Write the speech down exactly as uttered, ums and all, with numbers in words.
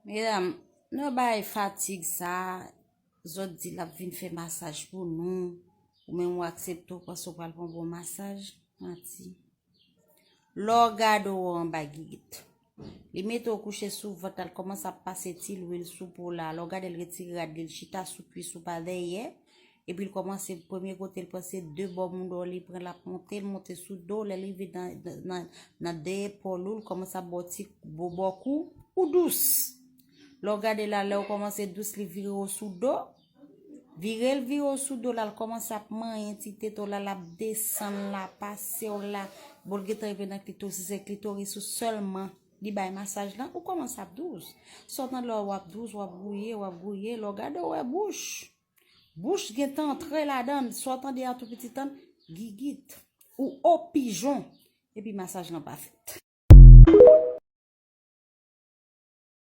Medam, nou bay fatig sa, zòt di l ap vin fè masaj pou nou, ou menm ou aksepte ou panse ou pral pran bon masaj, manti. Lè w gade w anba gigit. Li mete w kouche sou vant la, l kòmanse ap pase ti lwil sou po la. Lè w gade l retire rad li, l chita sou kwis ou pa dèyè. Epi l kòmanse premye kote l pran se de bò mouda w li pran l ap monte, l monte sou do w. Lè l rive nan, nan, nan de epòl ou, l kòmanse ap ba w ti bo bò kou ou dous. Lè w gade la, lè w kòmanse dous, li vire w sou do. Vire l vire w sou do la, l kòmanse ap manyen ti tete w la, l ap desann la, pase w la. Bon, l gentan rive nan klitoris, se klitoris ou sèlman li bay masaj lan, ou kòmanse ap dous. Sa w tande lè w ap dous, w ap gouye, w ap gouye, lè w gade w wè bouch. Bouch gentan antre ladan l, sa w tande a tou piti tann, gigit, ou o pijon, epi masaj lan pa fèt.